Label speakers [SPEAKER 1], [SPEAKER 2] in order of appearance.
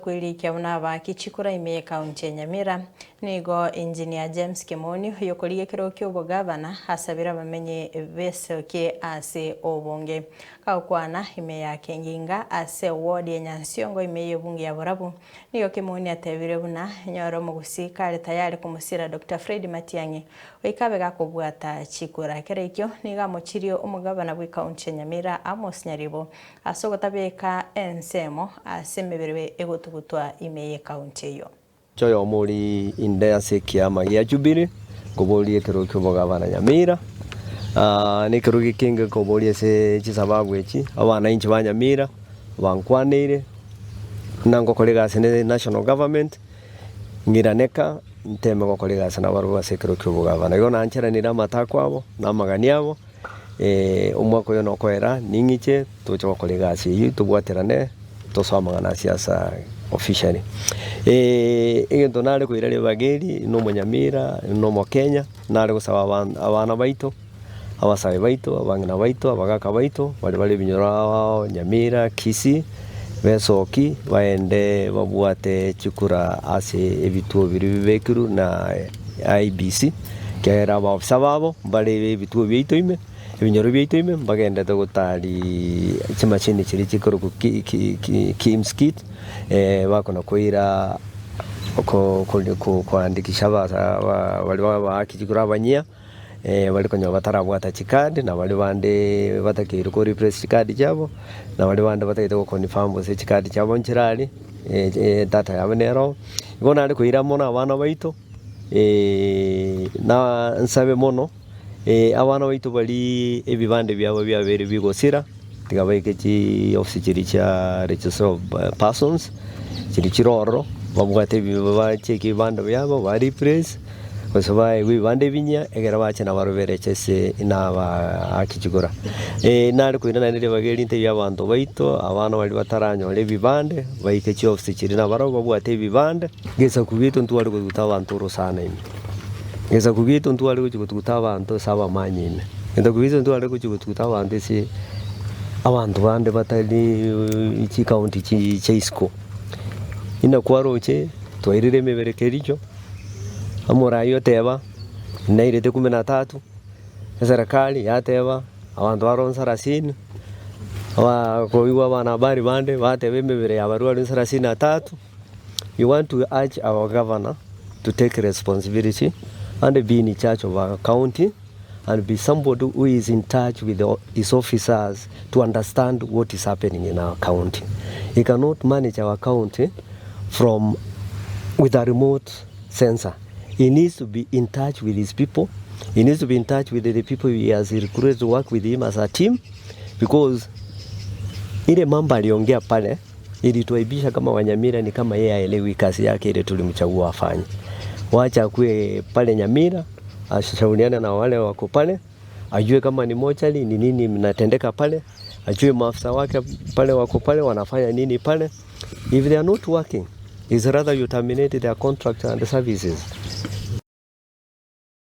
[SPEAKER 1] Kwerikia buna abaaki chikura ime y'ekaunti ya Nyamira, nigo Engineer James Kimoni oyokorigia ekerogo ki'obogavana asabire abamenyi besokie ase obonge. Kagokwana ime ya Kenginga ase eward ya Nyansiongo ime y'ebunge ya Borabu, nigo Kimoni atebire buna nyore omogusii kare tayari komosira Doctor Fred Matiang'i goika abe gakobwata chikura. Ekero ekio nigo amochirie omogavana bw'ekaunti ya Nyamira Amos Nyaribo Ase ogotabeka ensemo ase emebere egotugutwa ime y'ekaunti eyio.
[SPEAKER 2] Inche oyomo oria inde ase ekiama gia Jubilee, nkoboria ekerogo ki'obogabana Nyamira, na ekerogo ekenge nkoboria ase chisababu echi, abananchi ba Nyamira bankwaneire buna ngokora egasi ne national government, ng'iraneka nteme gokora egasi nabarabwo ase ekerogo ki'obogabana. Igo nancheranire amatakwa abo na amagani abo. Omwaka oyo nokoera, ning'iche toche gokora egasi eyio tobwaterane tosoe amang'ana a siasa officially. Egento nare koira ribaga eri na omonyamira na omokenya, nare gosaba aban abana baito, abasae baito, abang'ina baito, abagaka baito, baria bare ebinyoro ao ao Nyamira, Kisii, besoki baende babwate chikura ase ebituo biria bibekirwe na IEBC. Ekiagera abaofisa babo mbare ebituo biaito ime, ebinyoro biaito ime, mbagendete gotari chimashini chiria chikorokwa ki ki ki KIMS kit, bakona koira ko ko koandikisha abasa aba baria babaaki chikura abanyia, baria konya batarabwata chikadi, na baria bande batakeire ko replace chikadi chiabo, na baria bande batagete go confirm gose chikadi chiabo nchirari, data yabo nero. Igo nare koira mono abana baito. Na nsabe mono, abana baito baria ebibande biabo biabeire bigosira, tiga baike chiofisi chiria chia registrar of persons, chiria chire ororo, babwate ebi bacheke ebibande biabo ba replace, gose baegwe ebibande ebinyia, ekero bache nabarobwo bereche ase nabaaki chikura. Nare koira naende ribaga eri ntebie abanto baito, abana baria bataranyora ebibande, baike chiofisi chiria nabarobwo babwate ebibande. Gesaku giaito ntware gotuguta abanto orosana ime, Gesaku giaito ntware gochia gotuguta abanto ase abamanyi ime, Gesaku giaito ntware gochia gotuguta abanto ase abanto bande batari chikaunti chi chia isiko. Buna kwaroche twairire emebere Kericho, omorai oteba nairete kumi na tatu, eserekari yateba abanto baroo sarasini, aba koigwa abanahabari bande bateba emebere yabarwarire sarasini na tatu. We want to urge our governor to take responsibility and be in charge of our county and be somebody who is in touch with his officers to understand what is happening in our county. He cannot manage our county from with a remote sensor. He needs to be in touch with his people. He needs to be in touch with the people he has recruited to work with him as a team because ile mambo aliongea pale Ilituaibisha kama Wanyamira ni kama yeye haelewi kazi yake ile tulimchagua afanye. Wacha akue pale Nyamira, ashauriane na wale wako pale, ajue kama ni mochari ni nini mnatendeka pale, ajue maafisa wake pale wako pale wanafanya nini pale. If they are not working, is rather you terminate their contract and services.